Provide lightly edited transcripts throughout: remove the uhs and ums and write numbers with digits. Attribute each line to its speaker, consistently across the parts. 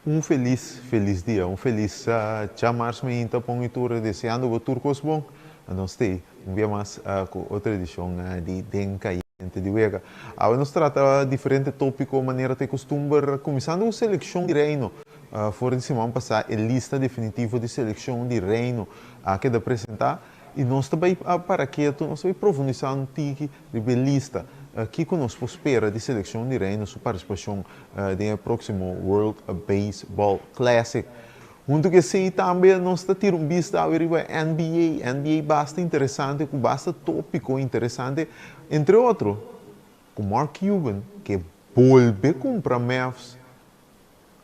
Speaker 1: Un felis, felis dia, un felis djamars mainta pon i tur deseando bo tur kos bon. Nos t'ei un bia mas ku otro edishon di Den Kayente di Wega. Awe nos trata diferente topiko manera ta e kustumber, kuminsando ku selekshon di Reino. For di siman pasá e lista definitivo di selekshon di Reino a keda presentá i nos ta bai para ketu, nos ta bai profundisá un tiki riba e lista. Kiko nos por spera di selekshon di Reino su partisipashon den e próksimo World Baseball Classic? Huntu ku esei tambe nos ta tira un bista awe riba NBA. NBA basta interesante ku basta tópiko interesante, entre otro ku Mark Cuban ke bolbe kumpra Mavs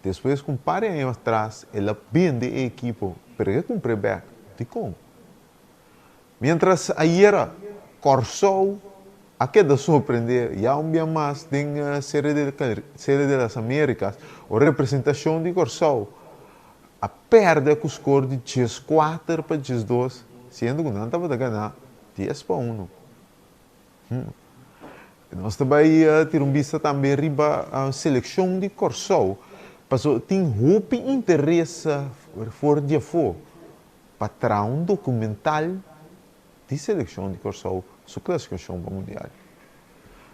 Speaker 1: despues ku un par di aña atras el a bende e ekipo pero e ke kumpr'é bèk. Dikon? Mientras ayera Kòrsou a keda sorprendé ya un bia mas den Serie de Serie de las Americas, ora representashon di Kòrsou a pèrdè ku skor di 14 pa 12, siendo ku nan tabata ganá 10 pa 1. Nos ta bai tira un bista tambe riba selekshon di Kòrsou, pasobra tin hopi interes for di afó pa traha un dokumental di selekshon di Kòrsou su klasifikashon pa mundial.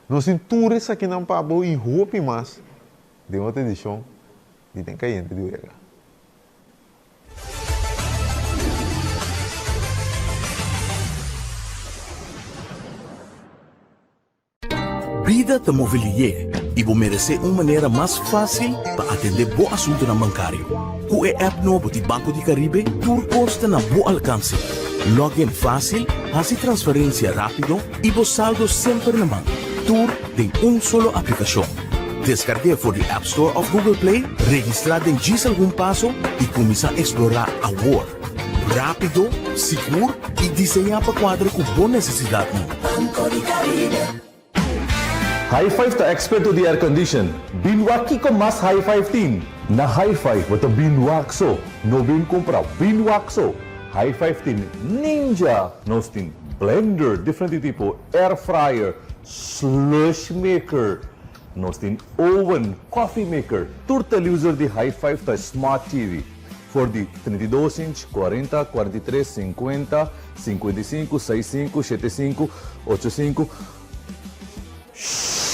Speaker 1: Nos tin tur esakinan pa bo i hopi mas den otro edishon di Den Kayente di Wega.
Speaker 2: Bida ta move lié i bo meresé un manera mas fásil pa atendé bo asuntunan bankario. Ku e app nobo di Banco di Caribe tur kos ta na bo alkanse. Log in fásil, hasi transferensia rápido i bo saldo semper na man. Tur den un solo aplikashon. Deskarg'é for di App Store òf Google Play, registrá den djis algun paso i kuminsá eksplorá awor! Rápido, sigur i diseñá pa kuadra ku bo nesesidatnan.
Speaker 3: Banco di Caribe.
Speaker 4: High Five ta experto di air condition. Bin wak kiko mas High Five tin. Na High Five bo ta bin wak so, no bin kumpra, bin wak so. High Five tin Ninja, nos tin blender diferente tipo, air fryer, slush maker, nos tin oven, coffee maker. Tur televisor di High Five ta smart TV. For di 32 inch, 40, 43, 50, 55, 65, 75, 85,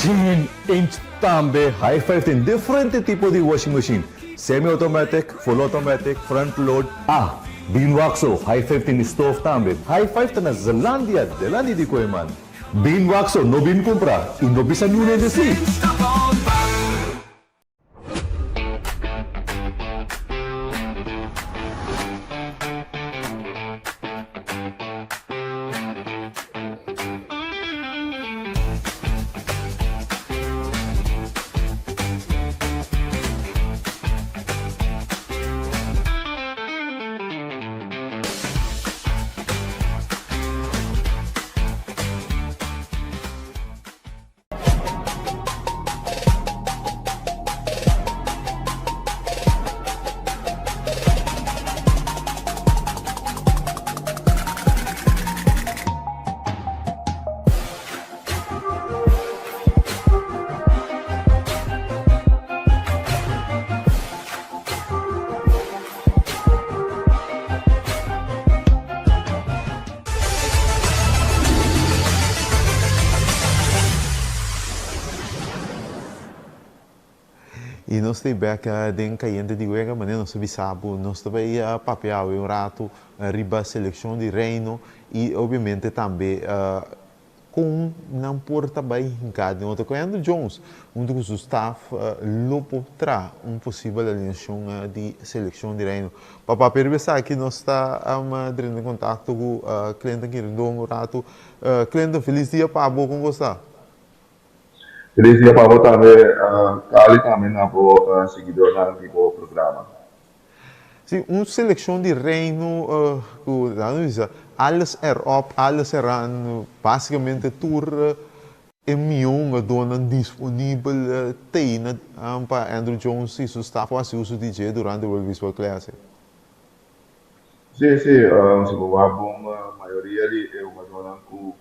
Speaker 4: 100 inch tambe. High Five tin diferente tipo di washing machine, semi-automatic, full automatic, front load. Ah, bin wak so, High Five tin stove tambe. High Five ta na Zelandia, delanti di Kooiman. Bin wak so, no bin kumpra i no bisa niun hende si.
Speaker 1: I nos ta bek den Kayente di Wega, manera nos a bisa bo, nos ta bai papia awe un ratu riba selekshon di Reino i obviamente tambe Kon nan por ta bai hinká den otro? Ku Andrew Jones huntu ku su staf lo por traha un posibel alineashon di selekshon di Reino. Pa papia riba esaki nos ta drenta den kontakto ku Clinton Quirindongo un ratu. Clinton, felis dia pa bo, kon bo sta?
Speaker 5: Felis dia pa bo tambe Cali, tambe na bo siguidornan di bo programa.
Speaker 1: Sí, un selekshon di Reino ku nan bisa alles erop, alles eraan, basikamente tur e mihó hungadónan disponibel t'ei na pa Andruw Jones i su staf por hasi uso di dje durante World Baseball Classic.
Speaker 5: Sí, sí, si bo wak bon mayoria di e hungadónan ku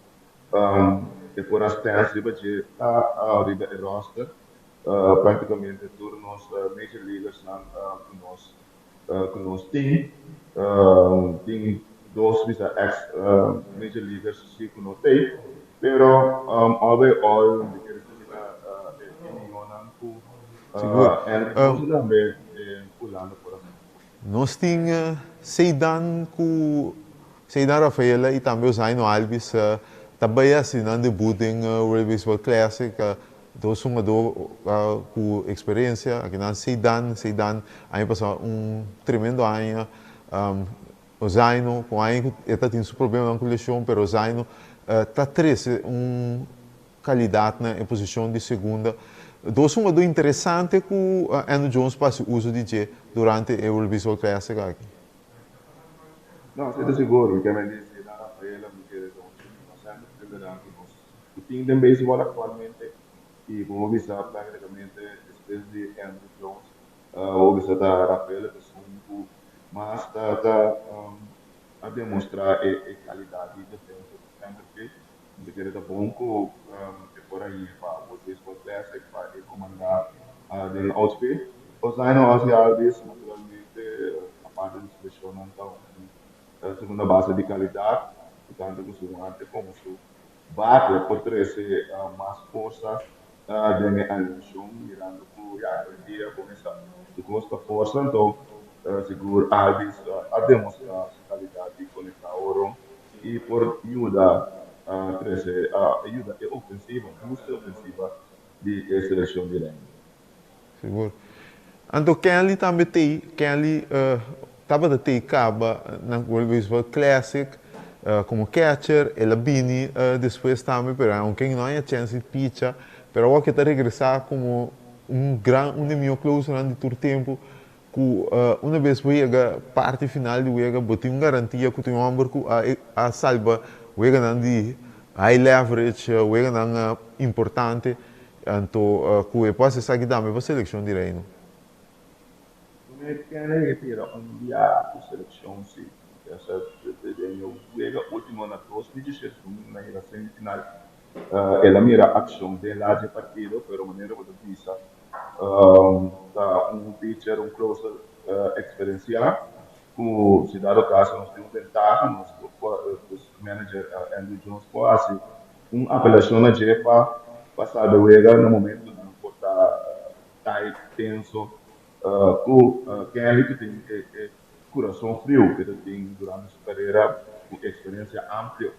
Speaker 5: e por a stèns riba dje ta riba e roster. Práktikamente tur nos major leaguers nan ku nos tin. Tin dos bisa ex major leaguers si ku no tin, pero all by all mi ke uh, ku
Speaker 1: Sigur.
Speaker 5: Andruw Jones tambe Hulanda por
Speaker 1: Nos tin Ceddanne ku Ceddanne Rafaela i tambe Ozhaino Albies tambe asina nan debut den World Baseball Classic, dos hungadó ku eksperensia aki nan. Ceddanne aña pasá un tremendo aña. Ozhaino ku aña ku tin su problema ku leshon, pero Ozhaino ta trese un kalidat na posishon di segunda. Dos hungadó interesante ku Andruw Jones por hasi uso di dje durante e World Baseball Classic aki.
Speaker 5: No, esei ta sigur. Mi ke bisa Rafaela, mi ke un nos tin den beisbòl aktualmente i komo bisa práktikamente despues di Andruw Jones, bisa ta Rafaela ku un mas ta a demostrá e kalidat di defensa di center field. Mi ke ta bon ku por ei pa World Baseball Classic pa komandá den outfield. Ozhaino Ozzie Albies, naturalmente, aparte di selekshon, anto, segunda base di kalidat, tantu ku su guante komo su bate por trese mas forsa den alineashon, mirando ku ya hoy dia kuminsá kosta forsa, anto sigur Albies a demostrá su kalidat di konektá honron i por yuda trese yuda e ofensiva, boost ofensiva di selekshon di Reino.
Speaker 1: Sigur. Anto Kenley tambe tin, Kenley tabata tin kaba na World Baseball Classic komo catcher, el a bini despues tambe, pero aunke no a chèns di pitcha, pero awor ku ta regresá komo un gran, un di mihó closer di tur tempu, ku un bes bo yega parti final di wega, bo tin un garantia ku tin un hòmber ku a salba wega nan di high leverage, wega nan importante, anto ku e por esaki tambe pa selekshon di Reino.
Speaker 5: Kenley a tira un dia ku selekshon si. Esa wega último na 2017 na e semifinal. El a mira akshon den laatste partido, pero manera ku bisa ta un pitcher, un closer eksperensiá, ku si dado kaso nos tin un ventaha, nos manager Andruw Jones por hasi un apelashon na dje pa salba wega na momento nan por ta tight, tenso, ku Kenley ku tin e kurason friu ku tin durante su karera ku eksperensia amplio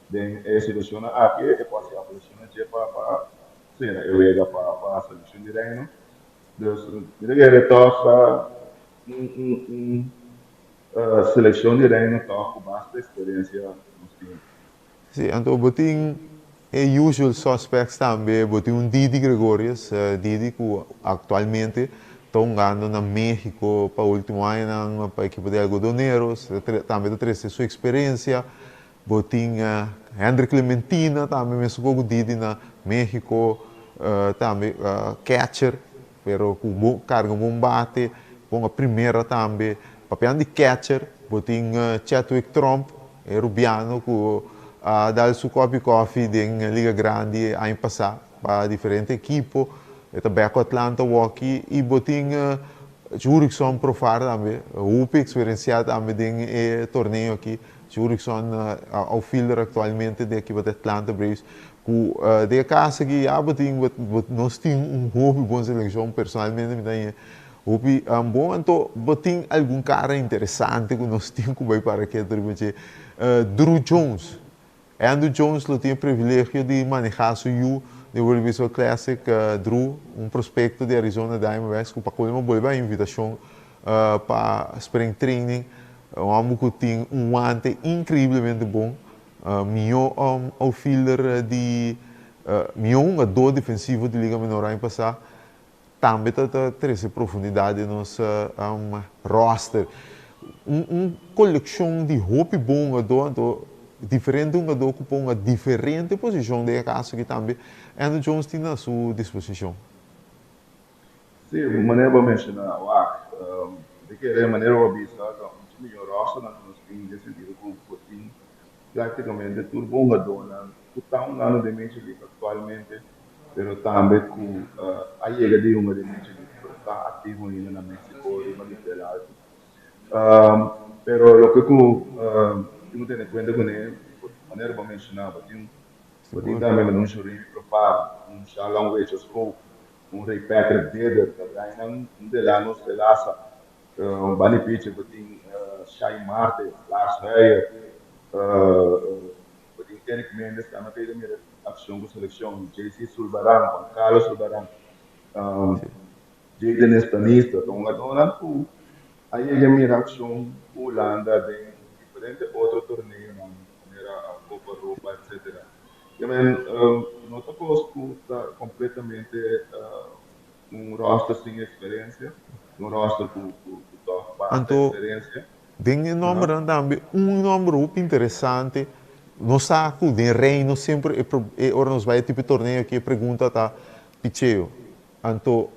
Speaker 5: den e situashon aki e por hasi apelashon na dje pa sera e wega pa selekshon di Reino. Dus mi ta kere toch un selekshon di Reino toch ku basta eksperensia nos tin.
Speaker 1: Si, anto bo tin e usual suspects tambe, bo tin un Didi Gregorius, Didi ku aktualmente ta hungando na México pa último aña pa ekipo di Algodoneros, tambe ta trese su eksperensia. Bo tin Hendrik Clementina tambe mesun ku Didi na México, tambe catcher, pero ku bon karga bon bate, ponga primera tambe. Papiando di catcher, bo tin Chadwick Tromp, e rubiano ku a dal su kòpi kòfi den Liga Grandi aña pasá pa diferente ekipo. E ta bèk ku Atlanta awor i bo tin Jurickson Profar tambe, hopi eksperensiá tambe den e torneo aki. Jurickson, outfielder aktualmente di ekipo di Atlanta Braves. Ku den kaso aki ya bo tin nos tin un hopi bon selekshon, personalmente mi ta hopi bon. Anto bo tin algun kara interesante ku nos tin ku bai para ketu riba dje. Druw Jones. Andruw Jones lo tin e privilegio di manehá su yu di World Baseball Classic. Druw, un prospekto di Arizona Diamondbacks, ku pa kolmo bolbe a invitashon pa spring training. Un hòmber ku tin un guante inkreiblemente bon. Mihó outfielder di mihó hungadó defensivo di Liga Menor aña pasá. Tambe ta trese profundidat den nos roster. Un kolekshon di hopi bon hungadó, anto diferente hungadó ku por hunga diferente posishon den e kaso aki tambe Andruw Jones tin na su disposishon.
Speaker 5: Si, manera bo menshoná, wak, mi kere manera bo bisa ta un mihó roster nan nos tin den sentido ku bo tin práktikamente tur bon hungadónan ku ta hungando den Major League aktualmente. pero tambe ku a yega di hunga den Major League, pero ta aktivo ainda na Mexico riba nivel alto. Pero loke ku tin ku tene kuenta kuné, manera bo a menshoná, bo tin bo tin tambe un Shorimi Profar, un Shalom Wechoscope, un Ray Patrick Deder, ta gainan un Delano Stelasa, un bani pitcher, bo tin Shai Marte, Lars Huijer, bo tin Eric Mendes tambe ta mira accion cu seleccion, JC Sulbaran, Juan Carlos Sulbaran, Jayden Estanista, ta hungadornan cu a yega mira accion cu Hulanda den diferente otro torneonan manera Copa Europa etcetera. Ke men no ta cos cu ta completamente un roster sin experiencia, un roster cu toch basta
Speaker 1: Anto,
Speaker 5: experiencia.
Speaker 1: den e nombernan tambe un nomber hopi interesante, nos sa cu den Reino semper e e ora nos bay e tipo torneo aki e pregunta ta picheo. Anto,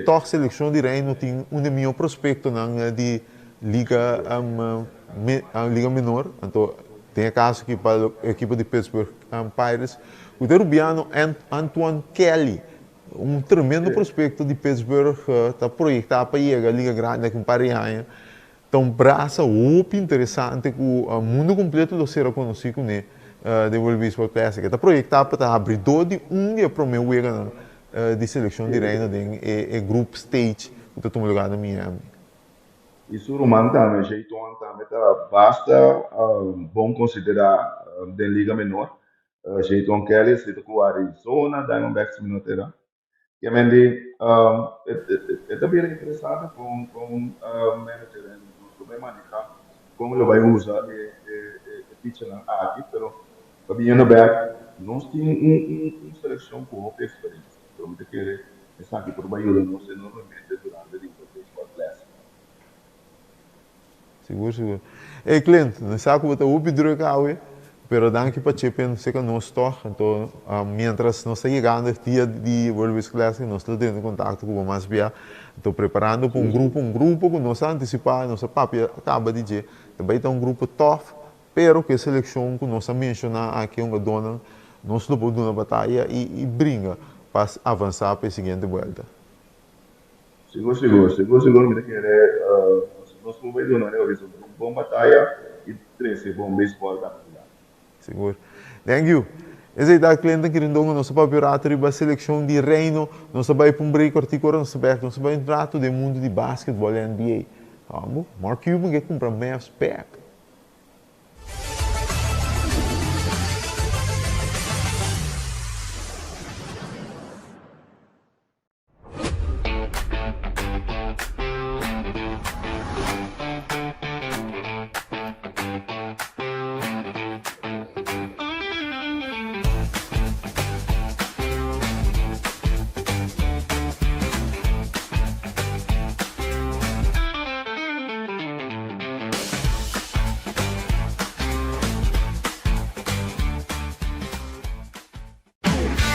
Speaker 1: tòg selekshon di Reino tin un di mihó prospektonan di liga liga menor. Anto, den e kaso aki pa e ekipo di Pittsburgh Pirates, ku ta e rubiano Antoine Kelly, un tremendo prospekto di Pittsburgh, ta proyektá pa yega liga grandi aki un par di aña. Ta un brasa hopi interesante ku mundu kompleto lo sera konosí kuné den World Baseball Classic. E ta proyektá pa ta habridó di un di e promé weganan di selekshon di Reino den e group stage ku ta tuma lugá na Miami.
Speaker 5: I su ruman tambe, Jayton, tambe ta basta bon konsiderá den liga menor. Jayton Kelly a sita ku Arizona Diamondbacks mi no ta era. Kiamen di, e ta bira interesante kon kon manager en nos lo bai maneha, kon lo bai usa e e pichanan aki, pero pa biniendo bek nos tin un un seleccion ku hopi experiencia, pero mi ta kere esaki por bai yuda nos enormemente durante di World Baseball Classic.
Speaker 1: Sigur sigur. Ey Clint, mi sa ku bo ta hopi druk awe, pero danki pa chip in seka nos tòg. Anto mientras nos ta yegando e dia di World Baseball Classic nos ta tene kontakto ku bo mas bia. Anto preparando pa un grupo, un grupo ku nos a antisipá, nos a papia kaba di dje, ta bai ta un grupo tòf, pero ku e selekshon ku nos a menshoná aki hungadónan, nos lo por duna bataya i bringa pa avansá pa e siguiente buelta.
Speaker 5: Sigur sigur, sigur sigur mi ta kere nos por bai duna e horizonte un bon bataya y trece bon baseball tambe dilanti.
Speaker 1: Sigur. Thank you. Esei ta Clinton Quirindongo, nos ta papia un rato riba seleccion di Reino, nos ta bai pa un break kortico ora nos ta bek, nos ta bai un rato den mundo di basketball NBA. Amo, Mark Cuban ke cumpra Mavs bek.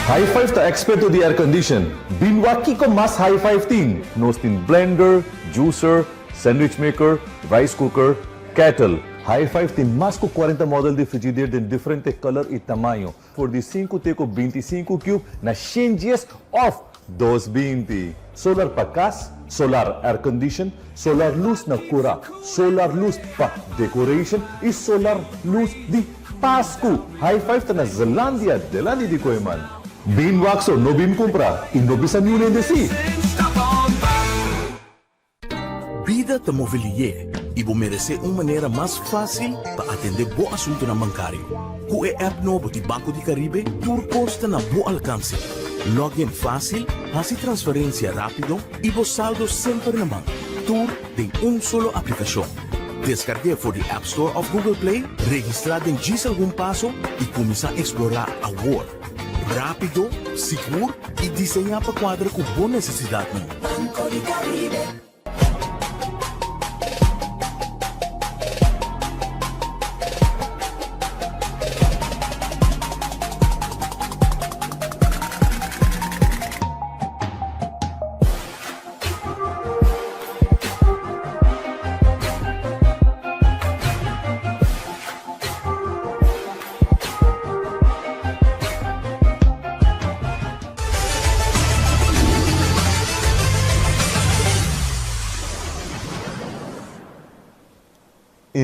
Speaker 4: High Five ta experto di air condition. Bin wak kiko mas High Five tin. Nos tin blender, juicer, sandwich maker, rice cooker, kettle. High Five tin mas ku cuarenta model di frigider den diferente color y tamaño, for di sinku te ku 25 cube na 110 of 220. Solar pa cas, solar air condition, solar luz na cura, solar luz pa decoration y solar luz di Pasku! High Five ta na Zelandia, delandi di Kooiman. Bin wak so, no bin kumpra i no bisa niun hende si!
Speaker 2: Bida ta move lié i bo meresé un manera mas fásil pa atendé bo asuntunan bankario. Ku e app nobo di Banco di Caribe, tur kos ta na bo alkanse. Log in fásil, hasi transferensia rápido i bo saldo semper na man. Tur den un solo aplikashon. Deskarg'é for di App Store òf Google Play, registrá den djis algun paso i kuminsá eksplorá awor. Rápido, sigur i diseñá pa kuadra ku bo nesesidatnan.
Speaker 3: Banco di Caribe.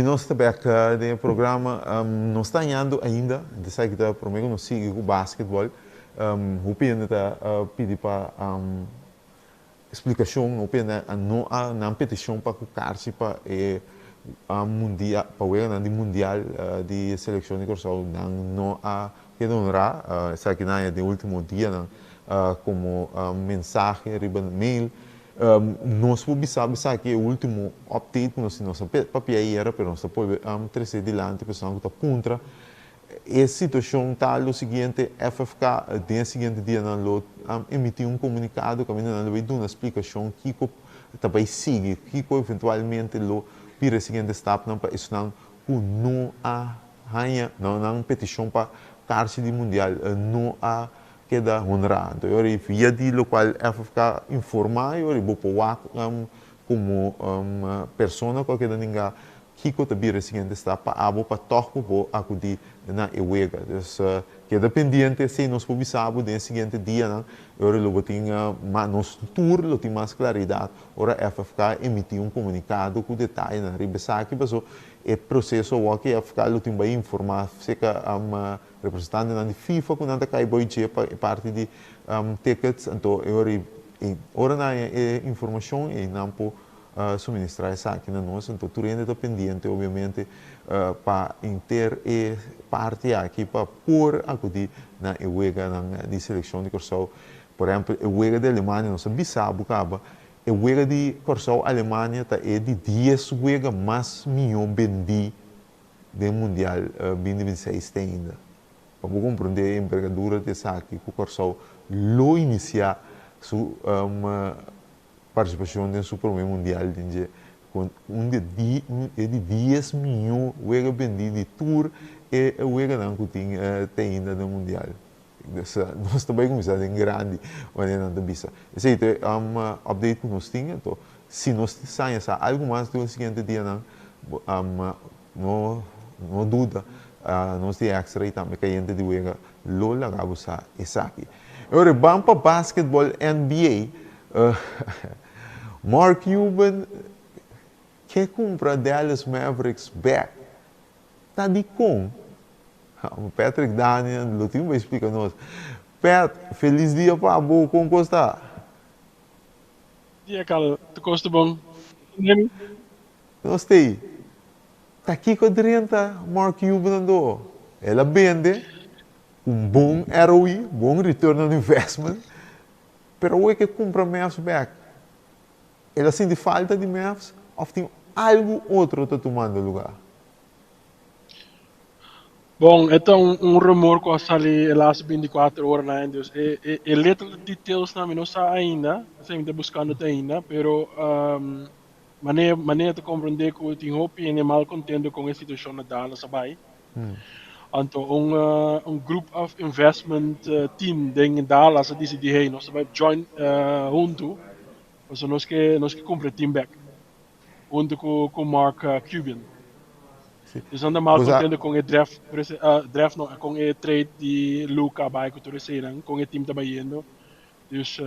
Speaker 1: I nos ta bèk den e programa. Nos ta hañando ainda, esaki ta promé ku nos sigui ku basketbòl. Hopi hende ta pidi pa splikashon, hopi hende no a nan petishon pa ku karchi pa e mundial, pa weganan di mundial di selekshon di Kòrsou nan no a keda honrá. Esaki nan haña den último dianan komo mensahe riba mail. Nos por bisa bo esaki e ultimo update ku nos tin. Nos a papia ayera pero nos ta por trese dilanti personanan ku ta puntra. E situashon ta lo siguiente, FFK den e siguiente dianan lo emití un komunikado kaminda nan lo bai duna splikashon kiko ta bai sigui, kiko eventualmente lo bira e siguiente stapnan pa esnan ku no a haña nan petishon pa karchi di mundial no a keda honrá. Anto e ora ei via di lokual FFK informá e ora ei bo por wak komo persona ku a keda ninga kiko ta bira e siguiente stap pa abo pa tòg bo por akudí na e wega. Dus keda pendiente esei nos por bisa bo den e siguiente dianan e ora lo bo tin nos tur lo tin mas klaridat ora FFK emití un komunikado ku detayenan riba esaki paso e proseso awor ki FFK lo tin bai informá serka Representantenan di FIFA ku nan ta kai boi dje pa e parti di tickets, anto e ora ei ora nan haña e informashon ei nan por suministrá esaki na nos, anto tur hende ta pendiente obviamente pa henter e parti aki pa por akudí na e weganan di selekshon di Kòrsou. Por ehèmpel e wega di Alemania nos a bisa bo kaba e wega di Kòrsou-Alemania ta e di dies wega mas mihó bendí den Mundial 2026 te ainda. Pa bo komprondé e envergadura di esaki ku Kòrsou lo inisiá su partisipashon den su promé Mundial den dje ku un di e di dies mihó wega bendí di tur e weganan ku tin te ainda den Mundial. Nos ta bai kuminsá den grandi manera nan ta bisa. Esei ta e update ku nos tin. Anto si nos saña sa algu mas den e siguiente dianan no no duda nos di extra i tambe kayente di wega lo laga bo sa esaki. E ora ban pa basketball NBA Mark Cuban ke kumpra Dallas Mavericks bek. Ta dikon? Patrick Daniel lo tin pa explica nos. Pat, feliz dia pa bo, con cos ta?
Speaker 6: Dia Carl, tur cos ta bon. Nemi?
Speaker 1: Nos t'ey. Ta kico drenta Mark Cuban ando? El a bende un bon ROI, bon return on investment, pero awor e ke cumpra Mavs bek. El a sinti falta di Mavs of tin algu otro ta tumando lugar?
Speaker 6: Bon, e ta un rumor ku a sali e laatste 24 oranan, dus e e e little detailsnan mi no sa ainda, esei mi ta buskando te ainda, pero manera manera ta komprondé ku tin hopi hende mal kontento kon e situashon na Dallas a bai. Anto un un group of investment team den Dallas a disidí hey nos ta bai join huntu pasobra nos ke nos ke kumpra e team bèk. Hunto ku ku Mark Cuban. Dus nan ta mal contento con e draft, draft no, con e trade di Luka bai ku tur eseinan, con e team ta bayendo. Dus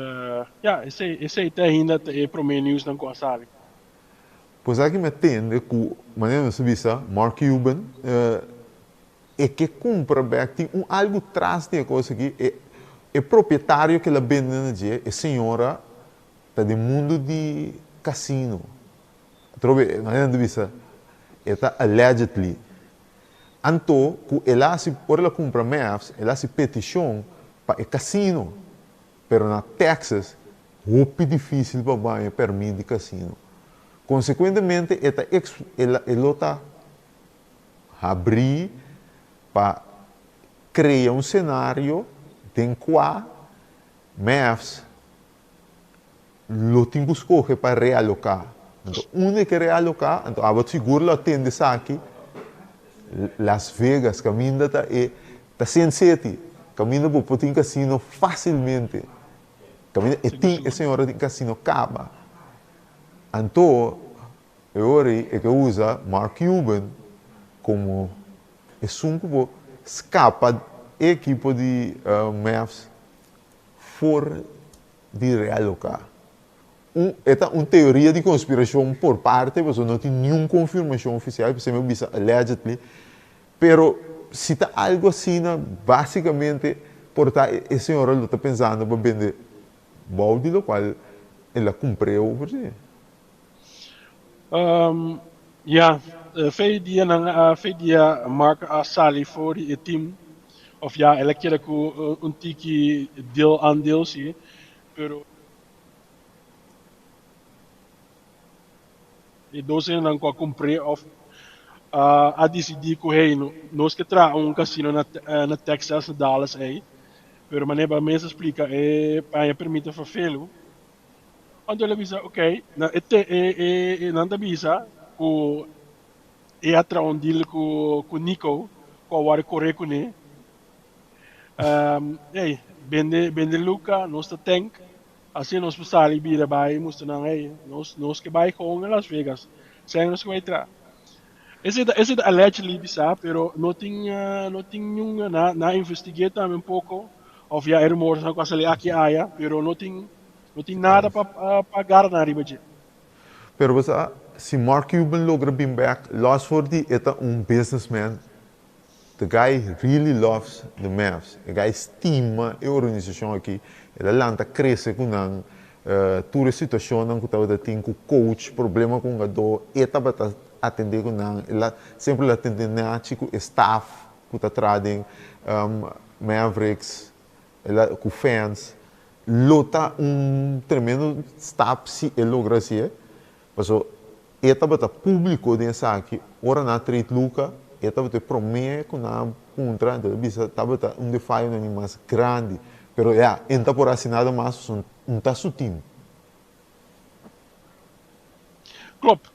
Speaker 6: ja, esei esei te ainda ta e prome nieuwsnan ku a sali.
Speaker 1: Pues aki mi a tende ku manera nos a bisa Mark Cuban e ke kumpra bek tin un algu tras di e kos aki e e propietario ke el a bende na dje e señora Ta den mundu di casino. Atrobe, manera nan ta bisa, e ta allegedly. Anto, cu el a haci, ora el a cumpra Mavs, el a haci peticion pa e casino. Pero na Texas, hopi dificil pa baña permit di casino. Consecuentemente, e ta ex, e lo ta habri pa crea un scenario den cua Mavs lo tin ku skohe pa realoká. Anto unda e ke realoká, anto abo sigur lo a tende esaki, Las Vegas, kaminda ta e ta Sin City, kaminda bo por tin kasino fásilmente. Kaminda e tin e señora tin kasino kaba. Anto e ora ei e ke usa Mark Cuban komo esun ku por skapa e ekipo di Mavs for di realoká. Un, e ta un teoria di konspirashon por parte, pasobra no tin niun konfirmashon ofisial, p'esei mi a bisa allegedly. Pero si ta algu asina, básikamente por ta e señora lo ta pensando pa bende bou di lokual el a kumpr'é over si.
Speaker 6: Ya, fe dia nan fe dia Mark a sali for di e team, of ya el a keda ku un tiki deel aandeel si, pero. E dos hendenan ku a kumpr'é òf a disidí ku hey, nos ke traha un kasino na na Texas, na Dallas ei. Pero manera bo mes a splika e paña permit a ferfelu. Anto el a bisa ok, na e te e e nan ta bisa ku e a traha un deal ku ku Nico ku a wòrdu kore kuné. Hey, bende bende Luka, nos ta tank. Asina nos por sali bira bai mustra nan, hey, nos, nos ke bai gewoon na Las Vegas. Sèn nos ke bai tra. Esei ta, esei ta allegedly bisa, pero no tin, no tin niun, na, na investigué tambe un poko, of ya e rumornan ku a sali aki aya, pero no tin, no tin nada pa, pa gara nan riba dje.
Speaker 1: Pero bo sa, si Mark Cuban logra bin bek, los for di e ta un businessman The guy really loves the Mavs. E guy stima e organisacion aki. El a lanta crece cu nan. Tur e situacionnan cu tabata tin cu coach, problema cu hungador, e tabata atende cu nan. El a semper el a atende nachi cu e staff cu ta traha den Mavericks, el a cu fans. Lo ta un tremendo stap si e logra haci'e. Paso e tabata públiko den esaki, ora nan a trade Luka, e tabata e promé ku nan a puntra, anto el a bisa tabata un di e fayonan di mas grandi. Pero ya, e no ta por hasi nada mas pasobra no ta su team.
Speaker 6: Klopt.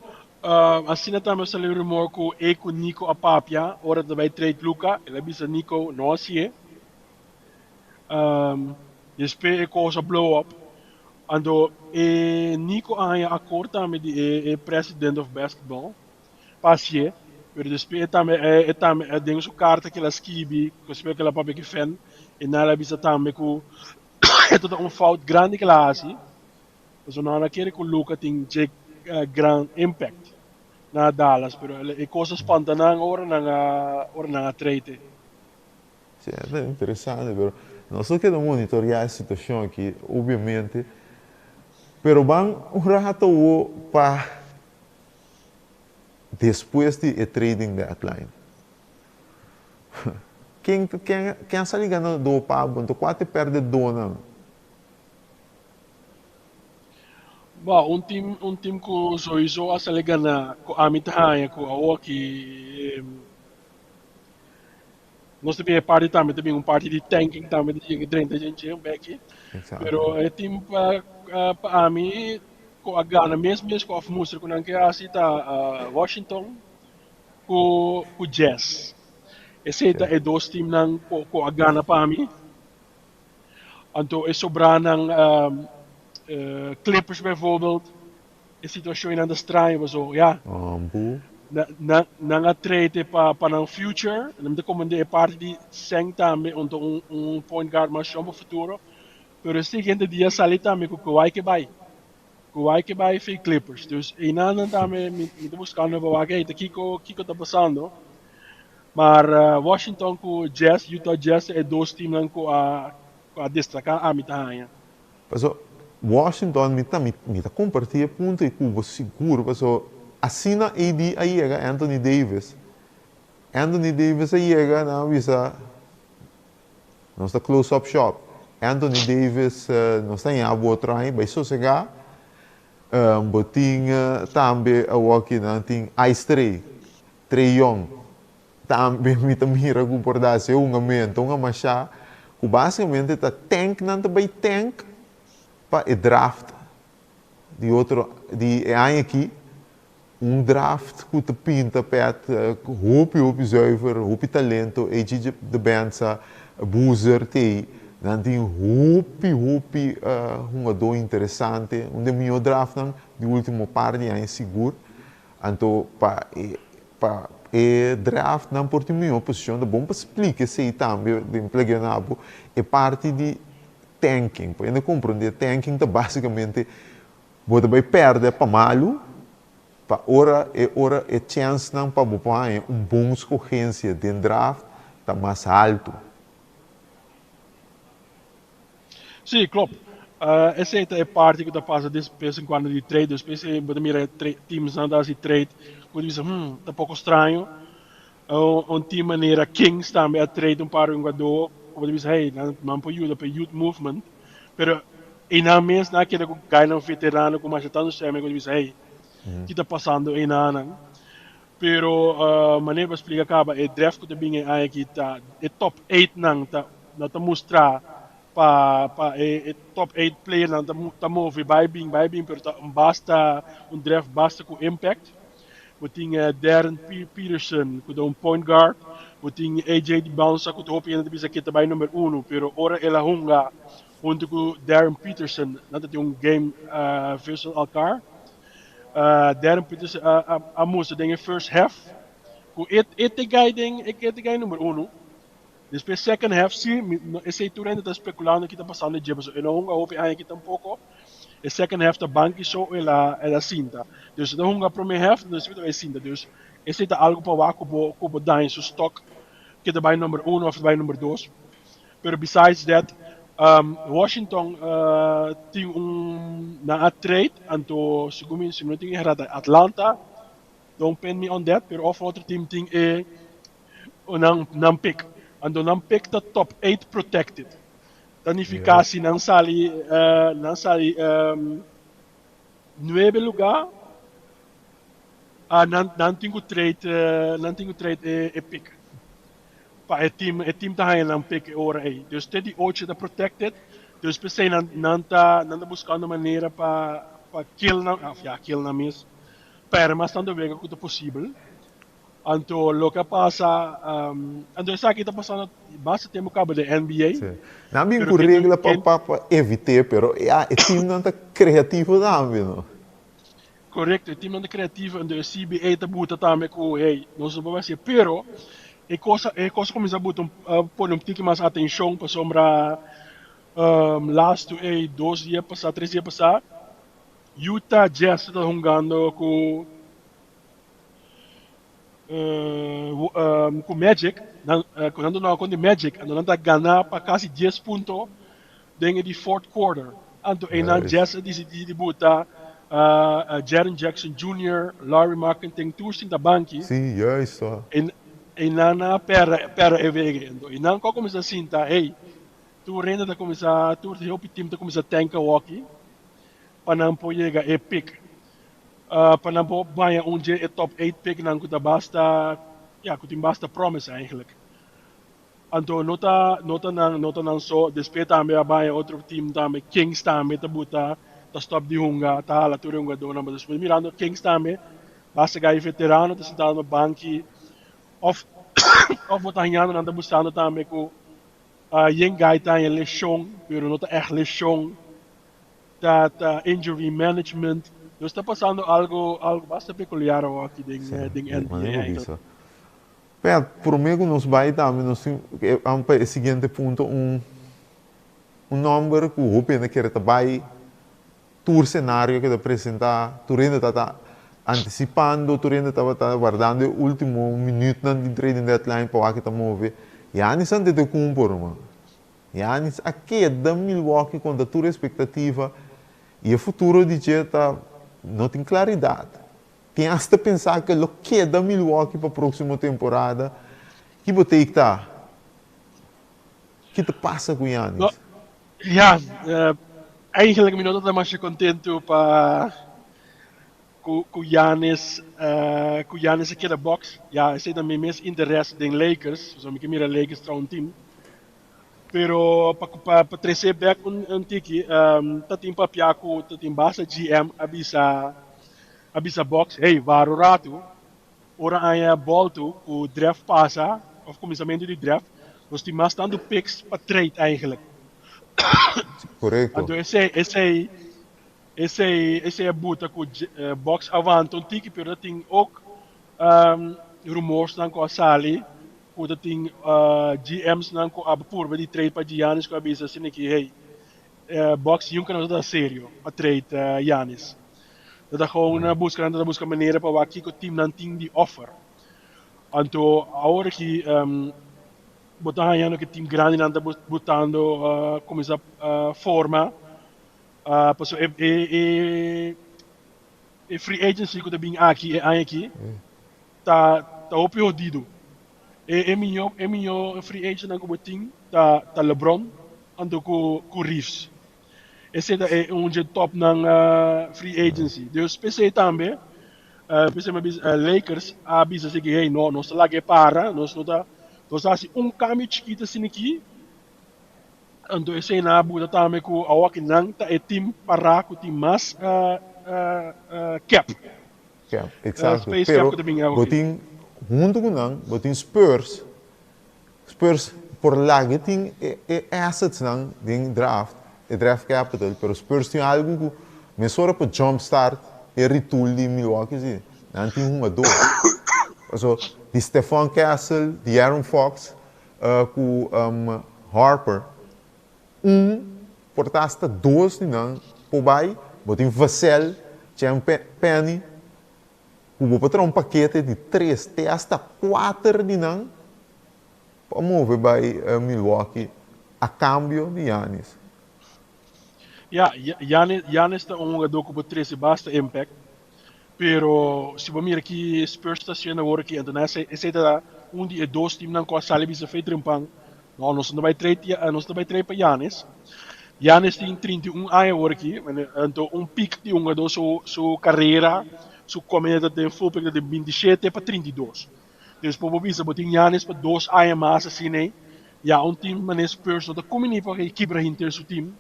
Speaker 6: Asina tambe a sali rumor ku e ku Nico a papia ora ta bai trade Luka, el a bisa Nico no hasié. Despues e kos a blow up. Anto e Nico a haña akord tambe di e president of basketball pa hasié, pero despues e tambe e tambe den su karta ku el a skibi despues ku el a papia ku e fan e nan el a bisa tambe ku e ta un fout grandi ku el a hasi pasobra nan a kere ku Luka tin dje gran impact na Dallas pero e kos a spanta nan ora nan a ora nan a trade e.
Speaker 1: Sí, ta interesante, pero nos lo keda monitoreá e situashon aki, obviamente. Pero ban un rato awo pa despues di e trading deadline. Ken ken ken a sali ganadó pa bo? Anto kua ta e pèrdedónan?
Speaker 6: Bo, un team un team ku souiso a sali gana ku ami ta haña ku awoki Nos ta bin e parti tambe ta bin un parti di tanking tambe ta yega drenta dje un beki. Pero e team pa pa ami ku a gana mes mes ku of mustra ku nan ke hasi ta Washington ku ku Jazz. Esei ta e dos teamnan ku ku a gana pa mi. Anto e sobranan Clippers bijvoorbeeld E situacion einan ta straño paso ya nan nan a trate pa pa nan future nan ta comprende e parti di seng tambe un ta un un point guard mas jong pa futuro pero e siguiente dia sali tambe cu Kawhi ke bay Kawhi ke bay fi Clippers dus einan nan tambe mi mi ta buscando pa wak ey ta kico kico ta pasando maar Washington cu Jazz Utah Jazz ta e dos teamnan cu a cu a destaca ami ta haña.
Speaker 1: Paso Washington mi ta mi ta comparti e punto ei cu bo sigur paso asina AD a yega Anthony Davis Anthony Davis a yega nan a bisa nos ta close up shop Anthony Davis nos ta ña bo otro aña bay sosega bo tin tambe awoki nan tin Ice Trey Trey Young Tambe mi ta mira ku por da se un amento, un amashá, ku basikamente ta tank nan ta bai tank pa e draft di otro di e aña aki, un draft ku ta pinta pèt hopi hopi zuiver, hopi talento, AJ de Benza, Boozer t'ei, nan tin hopi hopi hungadó interesante, un di e mihó draftnan di ultimo par di aña sigur. Anto pa e pa e draft nan por tin mihó posishon ta bon pa splika esei tambe den plegeona bo e parti di tanking. Pa hende komprondé tanking ta basikamente Bo ta bai pèrdè pa malu, pa ora e ora e chènsnan pa bo por haña un bon skogensia den draft ta mas haltu.
Speaker 6: Sí, klopt. Esei ta e parti ku ta pasa des bes en kuando di trade. Dus p'esei bo ta mira teamsnan ta hasi trade ku bo ta bisa, hmm, ta poko straño. Un team manera Kings tambe a trade un par di hungadó ku bo ta bisa, hey, nan nan por yuda pa e youth movement. Pero einan mes nan a keda ku gainan veterano ku masha tantu sèmen ku bo ta bisa, hey, ki ta pasando einanan? Pero manera bo a splika kaba e draft ku ta bin e aña aki ta e top eight nan ta nan ta mustra pa pa e top eight player nan ta ta move bai bin bai bin pero ta un basta un draft basta ku impact. Bo tin Darren Peterson ku ta un point guard, bo tin AJ Dybantsa ku ta hopi hende ta bisa ke ta bai number uno pero ora el a hunga huntu ku Darren Peterson nan ta tin un game versus alkar. Darren Peterson a mustra den e first half ku e e ta e guy den e ta e guy number uno. Despues second half si esei tur hende ta speculando ki ta pasando dje pasobra e no hunga hopi aña aki tampoco. E second half ta banki so el a el a sinta. Dus e ta hunga prome half despues ta bai sinta. Dus esei ta algo pa wak ku bo ku bo daña su stock ke ta bai number uno of ta bai number dos. Pero besides that Washington tin un nan a trade anto segun mi si mi no tin erra ta Atlanta don't pin me on that pero of otro team tin e nan nan pick anto nan pick ta top eight protected ta nifica si nan sali nan sali nuebe lugar nan nan tin cu trade nan tin cu trade e pick. Pa e team, e team ta haña nan pick e ora ei. Dus te di ocho ta protected, dus p'esei nan nan ta nan ta buscando manera pa pa kill nan, of ya kill nan mes, perde mas tanto wega cu ta posibel. Anto loke a pasa, anto esaki ta pasando basta tempo caba den NBA.
Speaker 1: Sí. Nan bin
Speaker 6: Pero
Speaker 1: cu
Speaker 6: ken
Speaker 1: regla pa
Speaker 6: ken
Speaker 1: pa pa evit'é, pero ya e teamnan ta creativo tambe, no?
Speaker 6: Korekto, e teamnan ta kreativo en e CBA ta buta tambe ku hey, nos no por bai hasié, pero e kos e kos a kuminsá buta un pone un tiki mas atenshon pasobra lastu ei dos dia pasá tres dia pasá Utah Jazz ta hungando ku ku Magic nan ku nan ta hunga kontra Magic anto nan ta gana pa kasi dies punto den e di fourth quarter anto einan Jazz a disidí di buta Jaren Jackson Junior, Lauri Markkanen tur sinta banki
Speaker 1: Sí, juist hoor.
Speaker 6: einan nan a pèrdè pèrdè e wega anto einan ku a kuminsá sinta hey tur hende ta kuminsá tur hopi team ta kuminsá tank awoki pa nan por yega e pick. Pa nan por baña un dje e top eight picknan ku ta basta, ya, ku tin basta promise eigenlijk. Anto no ta no ta nan no ta nan so, despues tambe a baña otro team tambe, Kings tambe ta buta ta stop di hunga, ta hala tur e hungadónan, but despues mirando Kings tambe basta gai veterano ta sintado na banki of of bo ta hañando nan ta buscando tambe ku yen gai ta haña leshon pero no ta ègt leshon. Ta ta injury management. Nos ta pasando algo algo basta peculiar awor aki den
Speaker 1: Sí,
Speaker 6: den
Speaker 1: di
Speaker 6: NBA
Speaker 1: manera bo
Speaker 6: eigenlijk.
Speaker 1: bisa. Pea, prome ku nos bai tambe nos tin e vamos pa e siguiente punto un un nomber ku hopi hende kere ta bai tur senario ke ta presenta tur hende ta ta antisipando tur hende tabata wardando e ultimo minütnan di trading deadline pa wak ke ta move. Giannis Antetokounmpo ruman. Giannis a keda Milwaukee kontra tur espektativa i e futuro di dje ta no tin klaridat. Tin asta pensa ku e lo keda Milwaukee pa próksimo temporada. Ki bo take ta? Ki ta pasa ku
Speaker 6: No,
Speaker 1: Giannis?
Speaker 6: ja, eigenlijk mi no ta ta masha kontentu pa Ku ku Giannis ku Giannis a keda box ya esei ta mi mes interes den Lakers pasobra mi ke mira Lakers traha un team pero pa pa pa trese bek un un tiki ta tin papia ku ta tin basta GM a bisa a bisa box hey wara un ratu ora aña boltu ku draft pasa of kuminsamentu di draft nos tin mas tantu picks pa trade eigenlijk
Speaker 1: Korekto.
Speaker 6: anto esei esei Esei esei a buta ku Bucks a wanta un tiki pero ta tin ook rumorsnan ku a sali ku ta tin GMsnan ku a purba di trade pa Giannis ku a bisa asina ki hey Bucks nunca no ta serio pa trade Giannis. Nan ta gewoon busca, nan ta busca manera pa wak kico team nan tin di offer. Anto awor aki bo ta hañando cu team grandi nan ta butando cuminsa forma pasobra e e free agency cu ta bin aki e aña aki ta ta hopi hodido. E e miyo e miyo free agent nan cu bo tin ta ta LeBron anto cu cu Reeves. Esey ta e un dje top nan free agency. Dus p'esey tambe p'esey mi a bisa Lakers a bisa si cu hey no nos ta laga e para nos no ta nos ta haci un cambio chikito asina aki Anto esei nan a buta tambe ku awor nan ta e team pará ku tin mas cap.
Speaker 1: Cap, exacto.
Speaker 6: Space
Speaker 1: Pero
Speaker 6: cap ku ta bin
Speaker 1: bo
Speaker 6: awor.
Speaker 1: tin huntu ku nan, bo tin Spurs. Spurs por laga tin e e assets nan den draft, e draft capital, pero Spurs tin algu ku mesora por jump start e retool di Milwaukee si. Nan tin hungador. Paso di Stephon Castle, di Aaron Fox, Ku Harper, un por ta hasta dos di nan por bai, bo tin Vassell, Cem Penny, ku bo por traha un pakete di tres te hasta kuater di nan pa move bai Milwaukee a kambio di Giannis.
Speaker 6: Ya, Giannis ta un hugadó ku por trese basta impact. Pero si bo mira ki Spurs ta haciendo awor aki, anto nan esey ta un di e dos teamnan cu a sali bisa fey trempan, no, nos no ta bay trade, nos no ta bay trade pa Giannis. Giannis tin 31 aña awor aki, anto un peak di hungador su su carera, su comida ta den full peak ta den 27 pa 32. Dus por bo bisa bo tin Giannis pa dos aña mas asina ey, ya un team manera Spurs no ta cumini pa kibra henter su team.